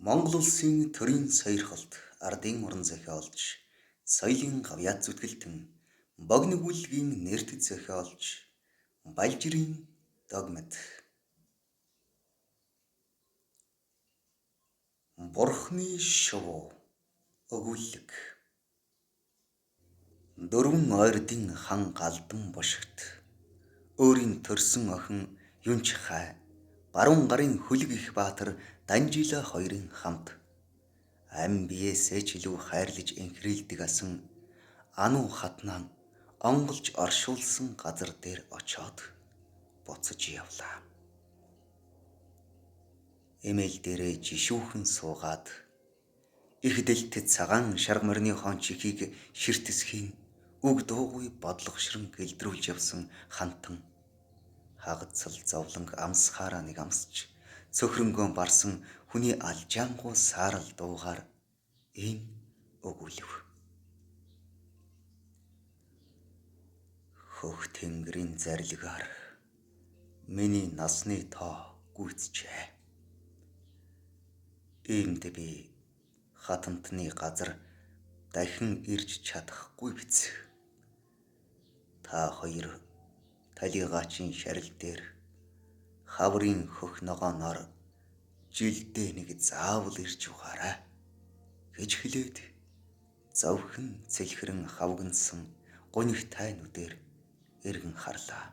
Монгол улсын төрийн сойрхолт ардын уран зохиолч, соёлын гавьяат зүтгэлтэн, богино өгүүллэгийн нэртэд зохиолч Балжирын догмат. Бурхны шувуу өгүүллэг. Дөрвөн ойрдын хан Галдан бошигт өөрийн төрсөн охин Юнчхай баруун гарын хөлөг их баатар Данжила хоёрын хамт ам биесээ ч илүү хайрлаж энхрийлдэг асан Ану хатнаа онголж оршуулсан газар дээр очоод буцаж явлаа. Эмээл дээрээ жишүүхэн суугаад их дэлтэд цагаан шарга морины хонч ихийг ширтсхийн үг дуугүй бодлогошрон гэлдрүүлж явсан хантан хагацал зовлонг амсахаараа нэг амсч цөхрөнгөө барсан хүний алжаангуй саарал дуугаар ийм өгүүлэв. Хөх тэнгэрийн зарилгаар миний насны тоо гүйцжээ. Иймд би хатантны газар дахин ирж чадахгүй биз. Та хоёр талигаачийн шарил дээр хаврын хөх ногооноор жилдээ нэг заавал ирж угаарай гэж хэлээд зовхин цэлхэрэн хавгансан гунигтай нүдээр эргэн харлаа.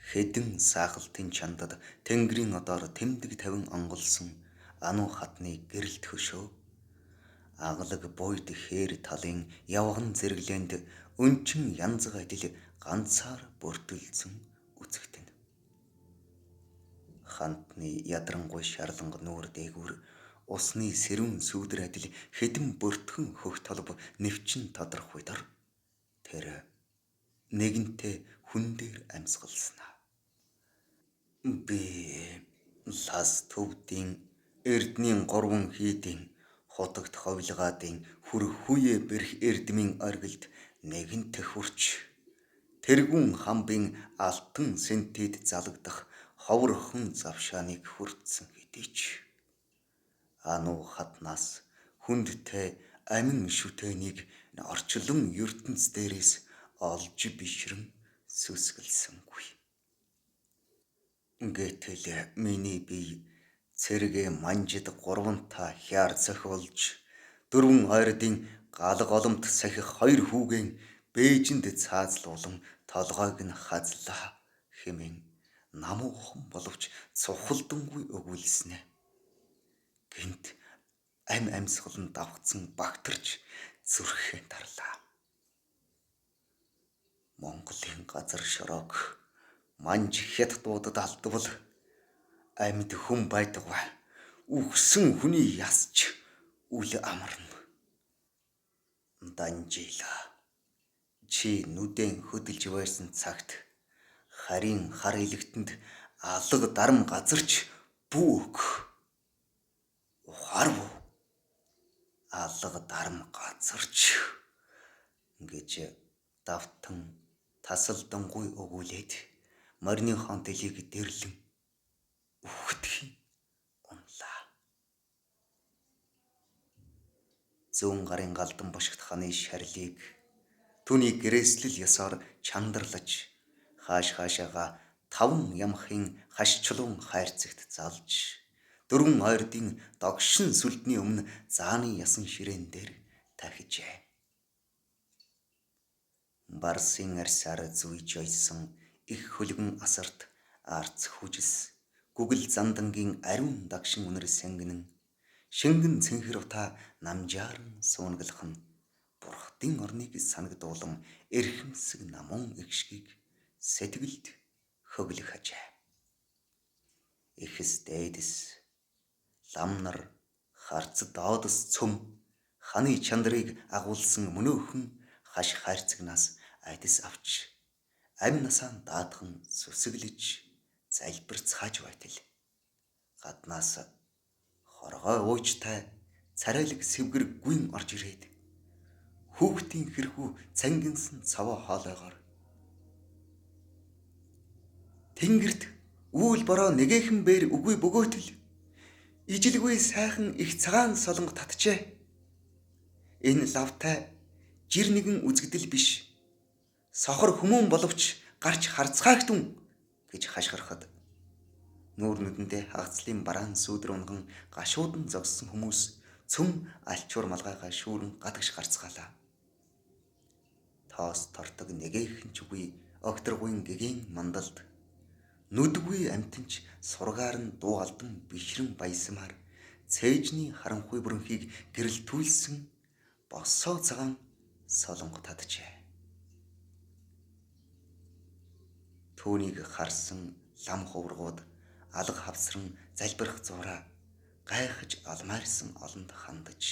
Хэдэн саахалтын чандад тэнгэрийн одоор тэмдэг тавин онголсон Ану хатны гэрэлт хөшөө агалаг буйд хээр талын явган зэрэглээнд өнчин янзга адил ганцаар бүртгэлцэн үзэгдэнэ. Хантны ядрангуй шарланг нүүр дээгүүр усны сэрүүн сүүдэр адил хэдэн бөртгөн хөх толб нэвчин тодорхой дор тэр нэгэнтээ хүн дээр амьсгалснаа. Би лас төвдийн эрдний гурван хийдийн хутагт ховилгаадын хүр хүүе бэрх эрдмийн оргилд нэгэнт хүрч тэргүүн хамбын алтан сэнтэд залагдах ховорхон завшааныг хүртсэн хэдий ч Ану хатнаас хүндтэй амин шүтээнийг орчлон ертөнц дээрээс олж бишрэн сүсгэлсэнгүй. Гэтэл миний бие цэргээ манжид гурвантаа хяар цохиулж дөрвөн ойрдын галга оломт сахих хоёр хүүгэн Бээжинд цаазлуулан толгойг нь хазлаа хэмээн намуухан боловч цухалдангүй өгүүлснэ. Гэнт ам амьсгал нь давхцан багтарч зүрхээ дарлаа. Монголын газар шороог манж хятадуудад алдвал амьд хүн байдаггүй. Үхсэн хүний ясч үл амарна. Данжила чи нүдэн хөдөлж байсан цагт харийн хар элэгтэнд алга дарам газарч бүүк ухаарв. Алга дарам газарч гэж давтан тасалдангүй өгүүлээд морины хон дэлийг дэрлэн үхтгий унлаа. Зүүн гарын Галдан бошигт ханы шарлыг түүний гэрээслэл ёсоор чандарлаж хааш хаашаага таван ямхын хашчлуун хайрцагт залж дөрвөн ойрдын догшин сүлдний өмнө зааны ясан ширээн дээр тахижээ. Барсын арьсаар зүйж ойсон их хөлгөн асарт арц хүжис гүгэл зандангийн ариун дагшин үнэр сэнгэнэн шингэн цэнхэр утаа намжааран суунаглах нь бурхадын орныг санагдуулан эрхэмсэг намун эгшгийг сэтгэлд хөглөх ажээ. Эхэс дээдэс лам нар харц доодос цөм ханы чандрыг агуулсан мөнөөхөн хаш хайрцагнаас адис авч амь насаа даатхан сүсэглэж залбирцгааж байтал гаднаас хоргой уужтай царайлаг сэвгэр гүн орж ирээд хүүхдийн хэрхүү цангинсан цаваа хоолойгоор тэнгэрт үүл бороо нэгэхэн бээр үгүй бөгөөтөл Ижилгүй сайхан их цагаан солонго татжээ. Энэ лавтай жир нэгэн үзэгдэл биш. Сохор хүмүүн боловч гарч харцгаагтун гэж хашгирахад нүүр нүдэндээ хагацлын бараан сүүдэр унган гашуудан зогссон хүмүүс цөм альчуур малгайгаа шүүрэн гадагш гарцгаалаа. Тоос тортог нэгэхэн ч үгүй огторгуйн гэгээн мандалд нүдгүй амтанч сургаар нь дуу алдан бишрэн баясмаар цээжний харанхуй бүрэнхийг гэрэлтүүлсэн босоо цагаан солонго татжээ. Түүнийг харсан лам хуврагууд алга хавсран залбирах зураа гайхаж алмаарсан олонд хандаж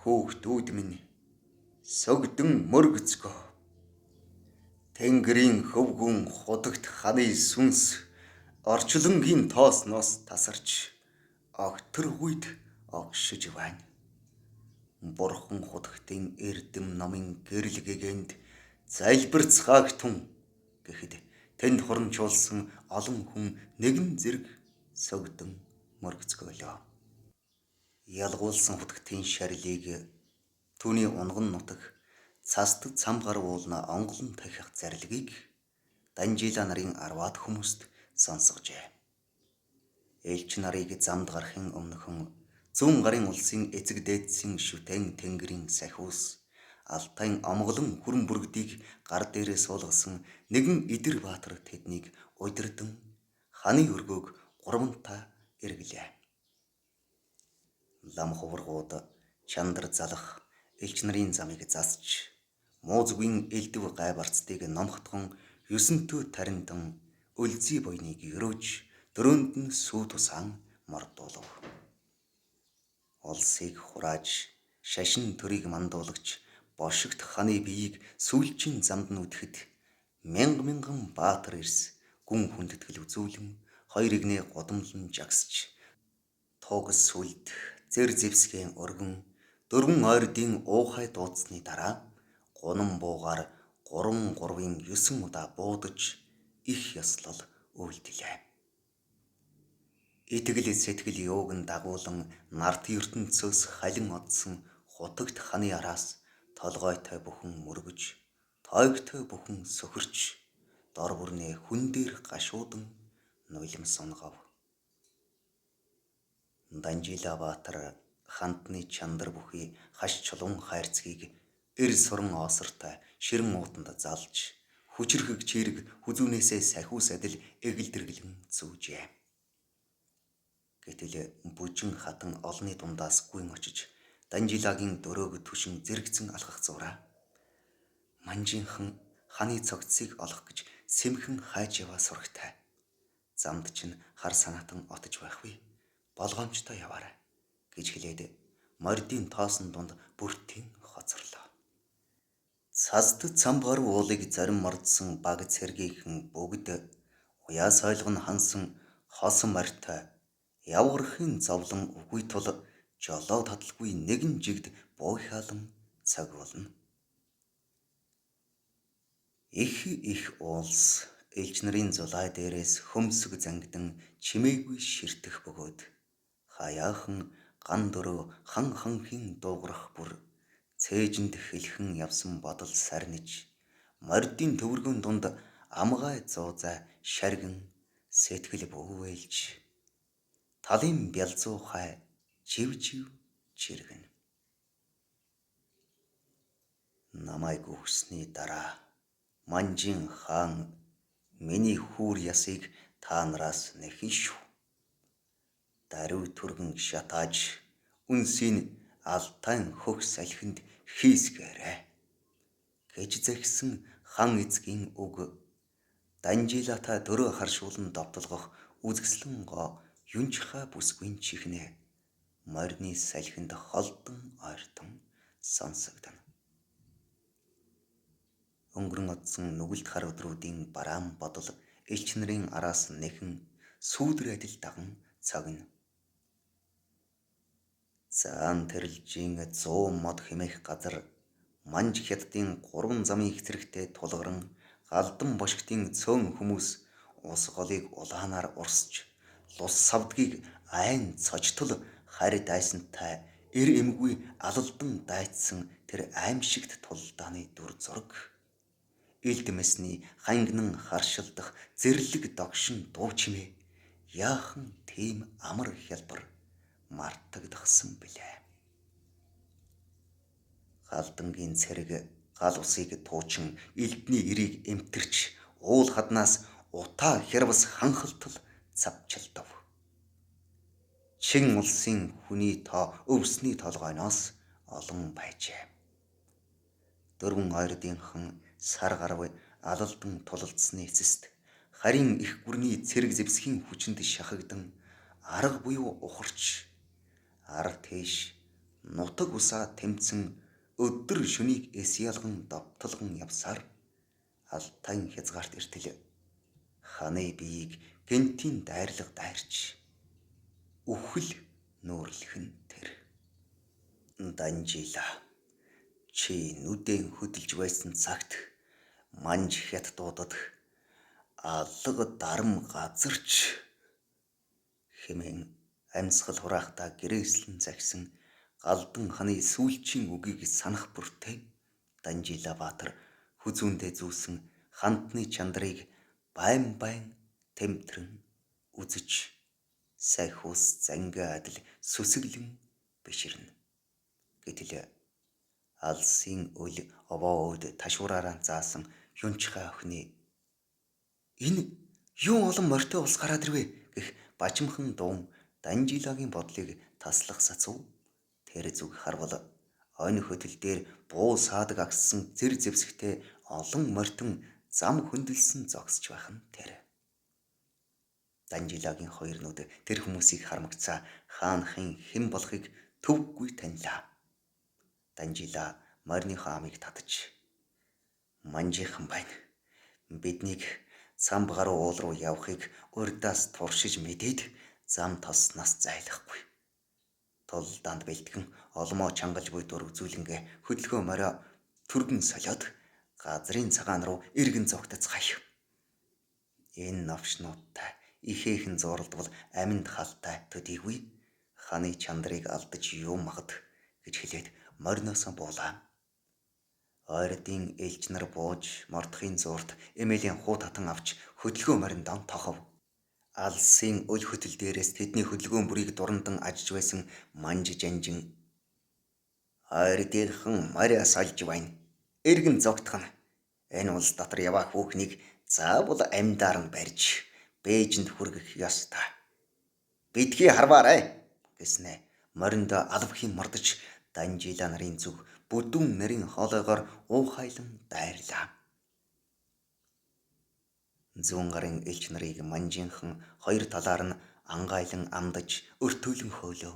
хүүхдүүд минь сөгдөн мөргөцгөө Тэнгэрийн хөвгүн худагт ханы сүнс орчлонгийн тоосноос тасарч огторгуйд огшиж байна. Бурхан худагтын эрдэм номын гэрэл гэгэнд залбирцгаагтун гэхэд тэнд хурамчуулсан олон хүн нэгэн зэрэг сөгдөн мөргөцгөөлөө. Ялгуулсан худагтын шарилыг түүний унган нутаг цаст цам гар уулна онголон тахих зарлигийг Данжила нарын 10-аад хүмүүст сонсгожээ. Элч нарыг замд гарахын өмнөхөн зүүн гарын улсын эцэг дээдсийн шүтэн тэнгэрийн сахиус Алтайн омголон хүрэн бүргэдийг гар дээрээ суулгасан нэгэн Идэр баатар тэднийг удирдан ханы өргөөг гурвантаа эргэлээ. Лам хуврагууд чандар залах элч нарын замыг засч муу зүгийн элдв гай барцдыг номхотгон ёсөнтөө тариндан өлзий буйныг өрөөж дөрөөнд нь сүү тусаан мордуулав. Улсыг хурааж шашин төрийг мандуулагч бошигт ханы биеийг сүүлчийн замд нь үдэхэд мянга мянган баатар эрс гүн хүндэтгэл үзүүлэн хоёр игнээ гудамлан жагсаж тугас сүлд зэр зэвсгэн өргөн дөрвөн ойрдын уухай дууцсны дараа гунан буугаар 3 3-ын 9 удаа буудаж их ёслол үйлдэлээ. Итгэл сэтгэл юуг нь дагуулan нарт ертөнцөөс халин одсон хутагт ханы араас толгойтой бүхэн мөргөж, тойгтой бүхэн сөхөрч, дор бүрнээ хүн дээр гашуудан нулимс сунгав. Данжила баатар хантны чандар бүхий хаш чулуун хайрцгийг эр суран оосортой ширэн уутанд залж хүчрхэг чирэг хүзүүнээсээ сахиус адил эгэлдэргэлэн зүүжээ. Гэтэл бүжин хатан олны дундаас гүйн очиж Данжилагийн дөрөөг түшин зэрэгцэн алхах зураа. Манжинхан ханы цогцсыг олох гэж сэмхэн хайж яваа сурагтай. Замд чинь хар санаатан отож байх вэ? Болгоомжтой яваарай гэж хэлээд мордын тоосон дунд бүртийн хоцорлоо. Цазд цамбар уулыг зарим мордсон баг цэргийнхэн бүгд уяас ойлгон хансан хосон морьтой явгархын зовлон үгүй тул жолоо таталгүй нэгэн жигд буйхаалан цаг болно. Их их уулс элч нарын зулай дээрээс хөмсөг зангидан чимээгүй ширтэх бөгөөд хаяахан ган дөрөө хан ханхийн дуугарах бүр цээжинд хэлхэн явсан бодол сарниж мордын төвөргөн дунд амгай зуузай шаргин сэтгэл бүүвэлж талын бялзуу хай чив чив чиргэн. Намайг үхсний дараа Манжин хаан миний хүүр ясыг та нараас нэхэн шүү. Даруй түргэн шатааж үнсийн алтайн хөх салхинд хийсгээрэй гэж зэгсэн хан эцгийн үг Данжилатай дөрөө харшуулан довтолгох үзэсгэлэн гоо юнчхаа бүсгүйн чихнэ морины салхинд холдон ойртон сонсогдоно. Өнгөрөн одсон нүгэлт хар өдрүүдийн бараан бодол элч нарын араас нэхэн сүүдэр адил даган цогно. Заан тэрэлжийн 100 мод хэмээх газар Манж хятадын 3 замын их зэрэгтэй тулгаран галдан бошигтын цөөн хүмүүс ус голыг улаанаар урсж, лус савдгийг айн цожтол харь дайсантай эр эмгүй алалдан дайцсан тэр аимшигт тулдааны дүр зураг, Илдмэсний хангинан харшилдах зэрлэг догшин дуу чимээ яахан тийм амар хялбар мартагдсан билээ. Галдангийн цэрэг гал усыг туучин элдний эрийг эмтэрч уул хаднаас утаа хярвас ханхалтал цавчилдав. Чин улсын хүний тоо өвсний толгойноос олон байжээ. Дөрвөн ойрдынхан сар гаруй алалдан тулалдсаны эцэст харин их гүрний цэрэг зэвсгийн хүчинд шахагдан арга буюу ухарч ар тийш нутаг усаа тэмцэн өдөр шөнийг эс ялган довтолгон явсаар Алтайн хязгаарт иртэл ханы биеийг гэнтийн дайрлага дайрч үхэл нүүрлэх нь тэр. Данжила, чи нүдэн хөдөлж байсан цагт манж хятадуудад алга дарам газарч хэмээн амьсгал хураахтаа гэрээслэн загсан Галдан ханы сүүлчийн үгийг санах бүртээ Данжила Баатар хүзүүндээ зүүсэн хантны чандрыг байн байн тэмтрэн үзэж сайхуус зангаа адил сүсэглэн биширнэ. Гэтэл алсын өл овоо өөд ташуураараа заасан Юнчхай охины энэ юун олон морьтой улс гараад ирвэ гэх бачимхан дуун Данжилагийн бодлыг таслах сацуу. Тэр зүг харвал ойн хөтөл дээр буу саадаг агссан зэр зэвсэгтэй олон морьтон зам хөндлөсөн зогсож байх нь тэр. Данжилагийн хоёр нүд тэр хүмүүсийг хармагцаа хаанхын хэн болохыг төвгүй танилаа. Данжила морьныхоо амыг татаж манжийнхан байна. Биднийг самб гаруй уул руу явахыг урдаас туршиж мэдээд зам тоснаас зайлахгүй. Тулдаанд бэлтгэн олмоо чангалж буй дург зүйлэнгээ хөдөлгөөн морио түргэн солиод газрын цагаан руу эргэн зогтцгаая. Энэ новшнуудтай ихээхэн зууралдвал аминд халтай төдийгүй ханы чандрыг алдаж юм магад гэж хэлээд мориноосоо буулаа. Ойрдын элч нар бууж мордохын зуурт Эмилийн хуу татан авч хөдөлгөөн мориндон тохов. Алсын өл хөтөл дээрээс тэдний хөдөлгөөн бүрийг дурандан ажиж байсан манж жанжин ойрдынхан морио сольж байна. Эргэн зогтох нь. Энэ улс дотор яваа хүүхнийг заавал амьдаар нь барьж Бээжинд хүргэх ёстой. Битгий харваарай гэснэ. Мориндоо алвхийн мордож Данжила нарын зүг бүдүүн нарийн хоолойгоор уухайлан дайрлаа. Зүүн гарын элч нарыг манжинхан хоёр талаар нь ангайлан амдаж өртөөлөн хөөлөө.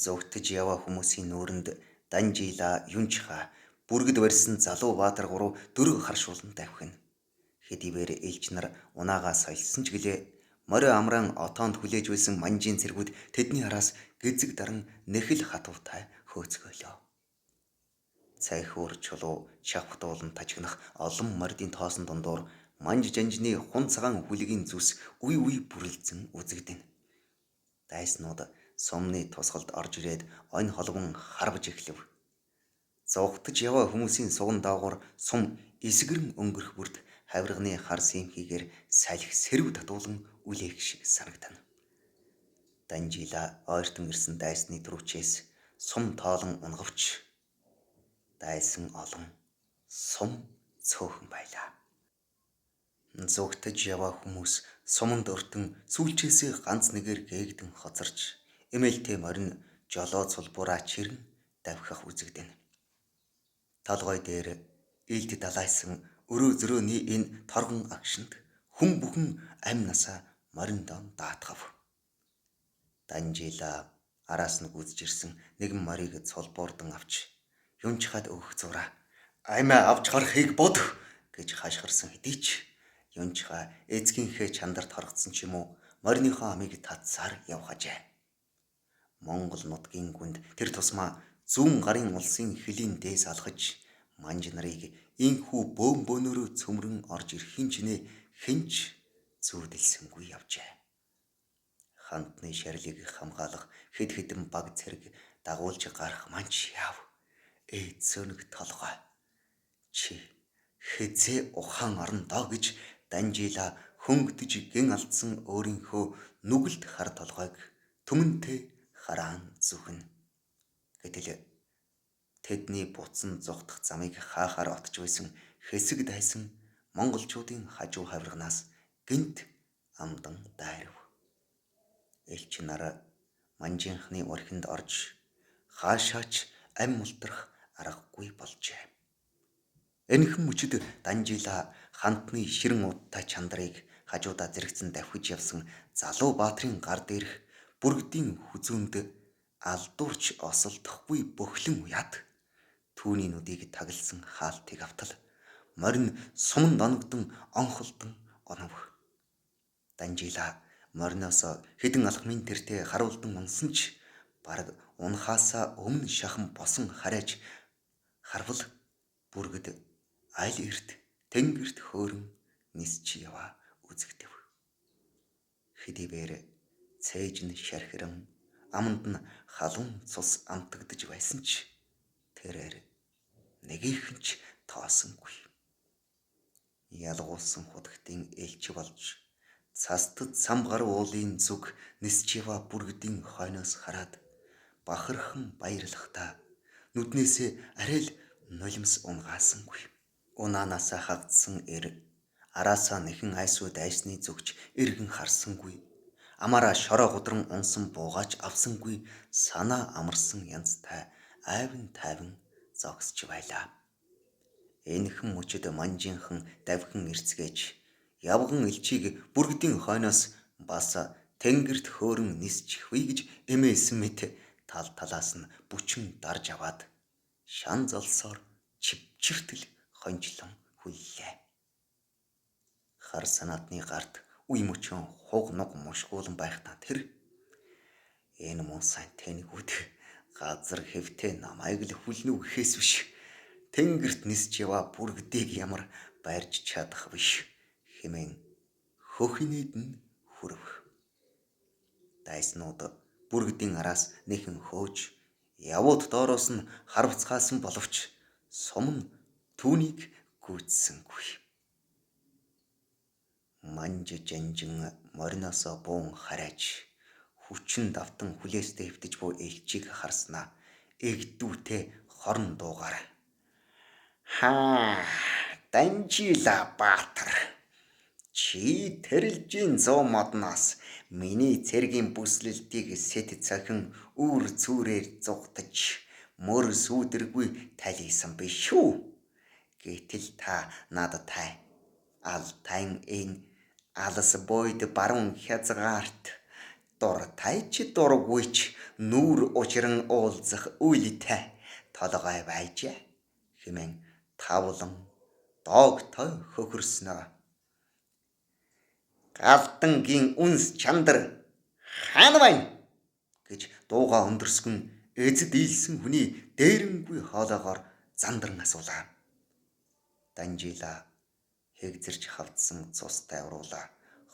Зүгтэж яваа хүмүүсийн нүүрэнд Данжила, Юнчха бүргэд барьсан залуу баатар гурав дөрөв харшуулан тавхина. Хэдийгээр элч нар унаагаа сольсон ч гэлээ морио амраан отоонд хүлээж байсан манжийн цэргүүд тэдний араас гэзэг даран нэхэл хатуутай хөөцгөөлөө. Цайхуур чулуу шавхтуулан тажигнах олон мордын тоосон дундуур манж жанжны хун цагаан хүлгийн зүс үе үе бүрэлзэн үзэгдэнэ. Дайснууд сумны тусгалд орж ирээд онь холбон харваж эхлэв. Зугтаж яваа хүмүүсийн суган доогуур сум эсгэрэн өнгөрөх бүрт хавирганы хар симхийгээр салхи сэрв татуулан үлээх шиг санагдана. Данжила ойртон ирсэн дайсны түрүүчээс сум тоолон унагавч дайсан олон, сум цөөхөн байлаа. Зугтаж яваа хүмүүс суманд өртөн сүүлчээсээ ганц нэгээр гээгдэн хоцорч эмээлтэй морин жолоо цулбураа чирэн давхих үзэгдэнэ. Толгой дээр илд далайсан өрөө зөрөөний энэ торгон агшинд хүн бүхэн амь насаа мориндоо даатгав. Данжила араас нь гүйцэж ирсэн нэгэн морийг цулбуурдан авч Юнчхад өгөх зураа амиа авч гарахыг бод гэж хашгирсан хэдий ч Юнчха эцгийнхээ чандарт хоргоцсон ч юм уу мориныхоо амийг татсаар явхажээ. Монгол нутгийн гүнд тэр тусмаа зүүн гарын улсын хөлийн дээс алхаж манж нарыг инхүү бөөн бөөнөрөө цөмрөн орж ирэхийн чинээ хинч зүүдэлсэнгүй явжээ. Хантны шарлыг хамгаалах хэд хэдэн баг цэрэг дагуулж гарах манч яв. Ээ зөнөг толгой. Чи хэзээ ухаан орно доо гэж Данжила хөнгөдөж гэн алдсан өөрийнхөө нүгэлт хар толгойг түмэнтэй хараан зүхэн. Гэтэл тэдний буцан зугтах замыг хаахаар отж байсан хэсэг дайсан монголчуудын хажуу хавирганаас гэнт амдан дайрав. Элч нар манжинхны орхинд орж хаашаач ам мултрах аргагүй болжээ. Энэхэн мөчид Данжила хантны ширэн удтай чандрыг хажуудаа зэрэгцэн давхиж явсан залуу баатрын гар дээрх бүргэдийн хүзүүнд алдуурч осолдохгүй бөхлөн уяад түүний нүдийг тагалсан хаалтыг автал морин суманд оногдон онхолдон онов. Данжила мориноос хэдэн алхмын тэртээ харуулдан унсан ч бараг унахаасаа өмнө шахан босон харайж харвал бүргэд аль эрт тэнгэрт хөөрөн нисч яваа үзэгдэв. Хэдийгээр цээж нь шархиран аманд нь халуун цус амтагдаж байсан ч тэрээр нэгийнхэн ч тоосонгүй. Ялгуулсан худагтын элч болж цастад самгар уулын зүг нисч яваа бүргэдийн хойноос хараад бахархан баярлахдаа нүднээсээ арай л нулимс унгаасангүй. Унаанасаа хагдсан эр араасаа нэхэн айсуу дайсны зүгч эргэн харсангүй. Амаараа шороо гудран унсан буугаач авсангүй санаа амарсан янзтай айван тайван зогсож байлаа. Энэхэн мөчид манжинхан давхин эрцгээж явган элчийг бүргэдийн хойноос бас тэнгэрт хөөрөн нисчихвээ гэж эмээсэн мэт тал талаас нь бүчин дарж аваад шан золсоор чивчэртэл хонжлон хүллээ. Хар санаатны гарт үе мөчөн хуг нуг мушгуулан байхдаа тэр энэ муу сайн тэнэгүүд газар хэвтэ намайг л хүлнэ үү гэхээс биш тэнгэрт нисч яваа бүргэдийг ямар барьж чадах биш хэмээн хөхнийд нь хүрв. Дайснууд бүргэдийн араас нэхэн хөөж явууд доороос нь харвцгаасан боловч сум нь түүнийг гүйцсэнгүй. Манж жанжин мориноосоо буун харайж хүчин давтан хүлээстэй хэвтэж буй элчийг харснаа эгдүүтэй хорон дуугаар хаа Данжила Баатар чи тэрэлжийн 100 модноос миний цэргийн бүслэлтийг сэт цохин үүр цүүрээр зугтаж мөр сүүдэргүй талийсан биш үү? Гэтэл та надтай алтан энэ алас бойд баруун хязгаарт дуртай ч дургүй ч нүүр учран уулзах үйлтэй толгой байжээ хэмээн тавлан доогтой хөхөрснөө. Галдангийн үнс чандар хаана байна гэж дуугаа өндөрсгөн эзэд дийлсэн хүний дээрэнгүй хоолоогоор зандран асуулаа. Данжила хэгзэрч хавдсан цустай уруулаа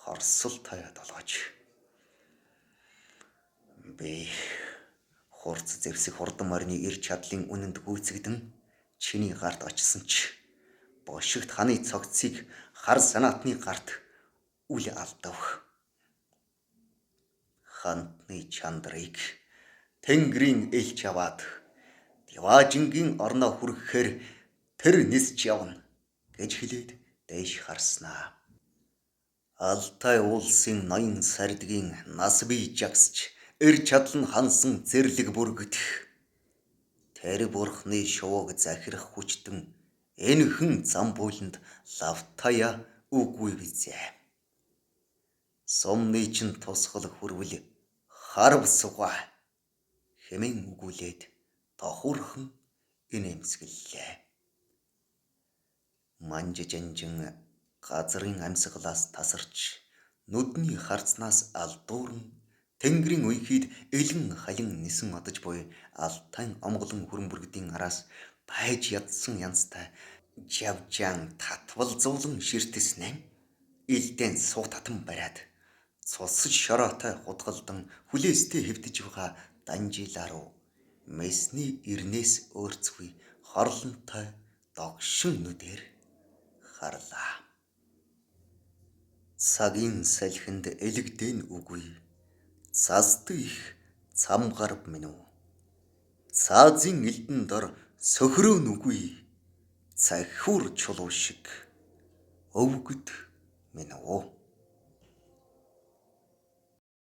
хорсол тоёо долгож би хурц зэвсэг хурдан морины эр чадлын үнэнд гүйцэгдэн чиний гарт очсон ч бошигт ханы цогцыг хар санаатны гарт үл алдав. Хантны чандрыг Тэнгэрийн элч аваад Диваажингийн орноо хүрэхээр тэр нисч явна гэж хэлээд дээш харснаа. Алтай уулсын ноён сардгийн нас бие жагсч эр чадал нь хансан зэрлэг бүргдэх. Тэр бурхны шувууг захирах хүчтэн энэхэн зам бууланд лавтая үгүй бизээ. Сумны чин тусгал хүрвэл харв сугаа хэмээн үгүүлээд тохуурхан инээмсэглэлээ. Манж жанжин газрын амьсгалаас тасарч нүдний харцнаас алдуурн тэнгэрийн үерхийд элен халин нисэн одож буй алтан омголон хүрэн бүргэдийн араас байж ядсан янзтай жавжаан татвал зуулан ширтэснэ. Илдэн суу татан бариад цус шороотой хутгалдан хүлээстэй хэвтэж байгаа Данжилаа руу месний эрнээс өөрцгүй хорлонтой догшин нүдээр харлаа. Цагийн салхинд элэгдэн үгүй. Цазд их цамгарв минь үү. Цаазын элдэн дор сөхрөөн үгүй. Цахиур чулуу шиг өвгөд минь үү.